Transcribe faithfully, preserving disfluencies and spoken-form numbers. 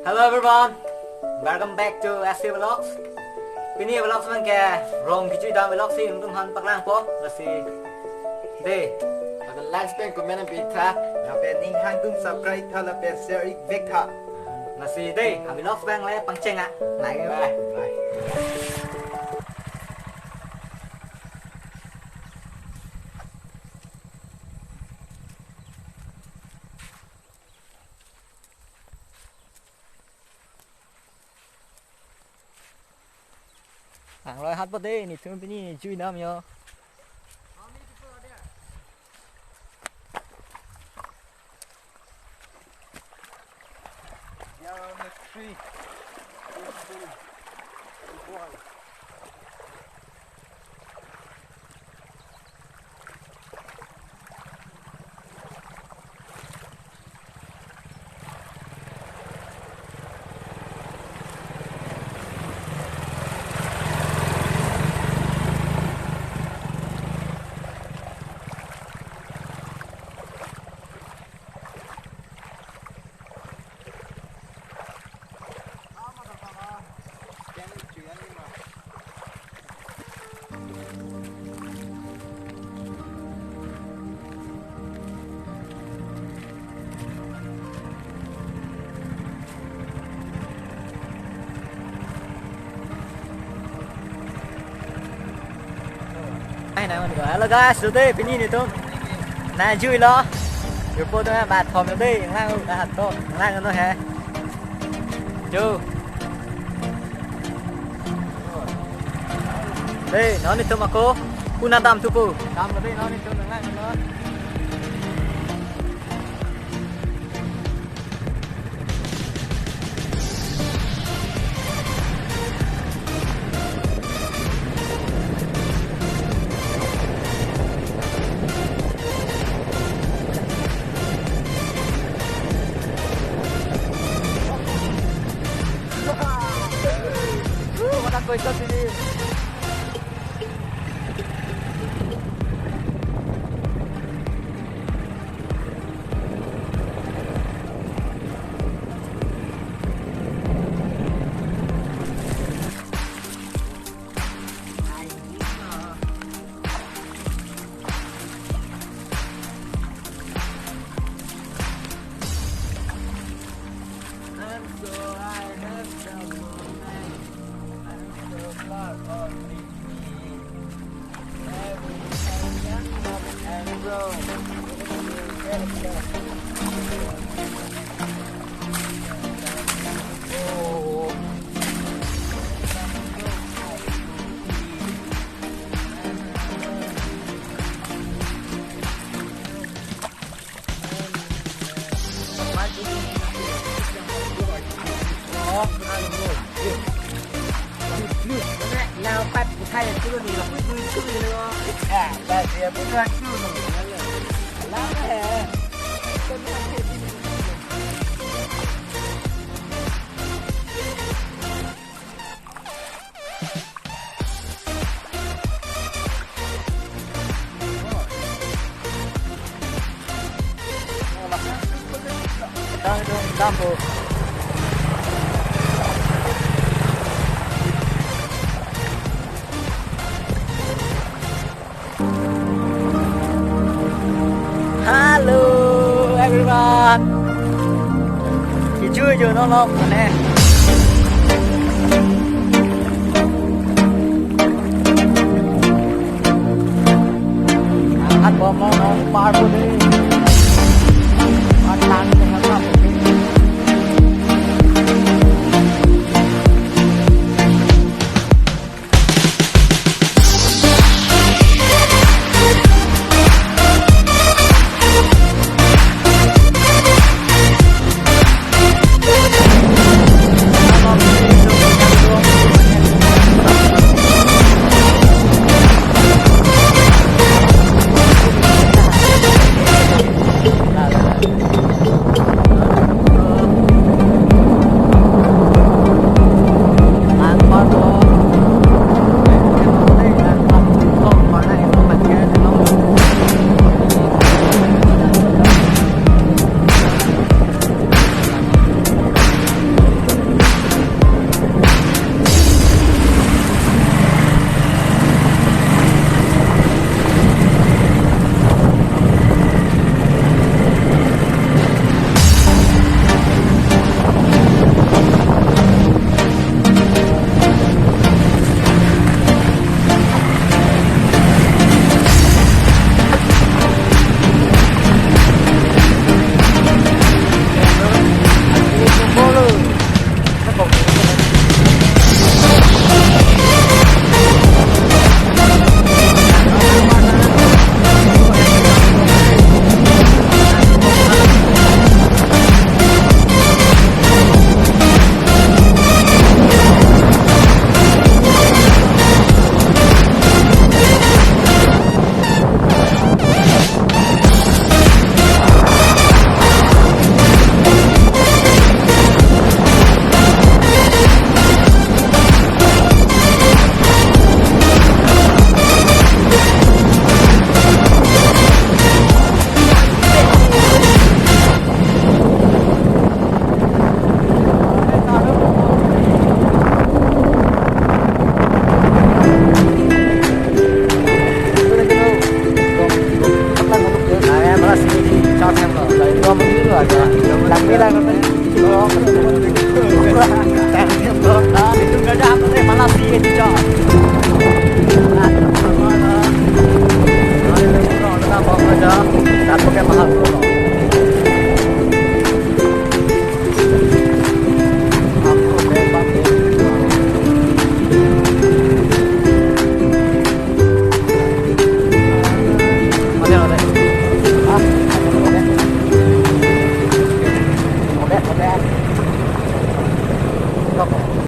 Hello everyone, welcome back to S C Vlogs. Pini vlogs abang ke rong kejui dam vlog si nangtum aphan paklangpo. Lasi dei, lapen like pen comment pen tha. Lapen ning hang tum subscribe tha lapen share ik vek tha. Lasi dei, a vlogs abang le pangcheng a. Bye. Bye. Angloi hatpo dei, nelitum pini jui dam jo. There are only three. Ai, nang mandi ko. Hello guys, today pini nelitum nangjuilo. Jurpo do ba thom dei, nang lang u, nang hat to, nang lang no he. Jo. Dei, non nelitum ako, kuna dam thupo. Dam dei, non nelitum nang lang no. Hello everyone. Kejui jo nonok mane. Hat bom nonok parpo dei. Hat lang ke hat parpo dei. Lok.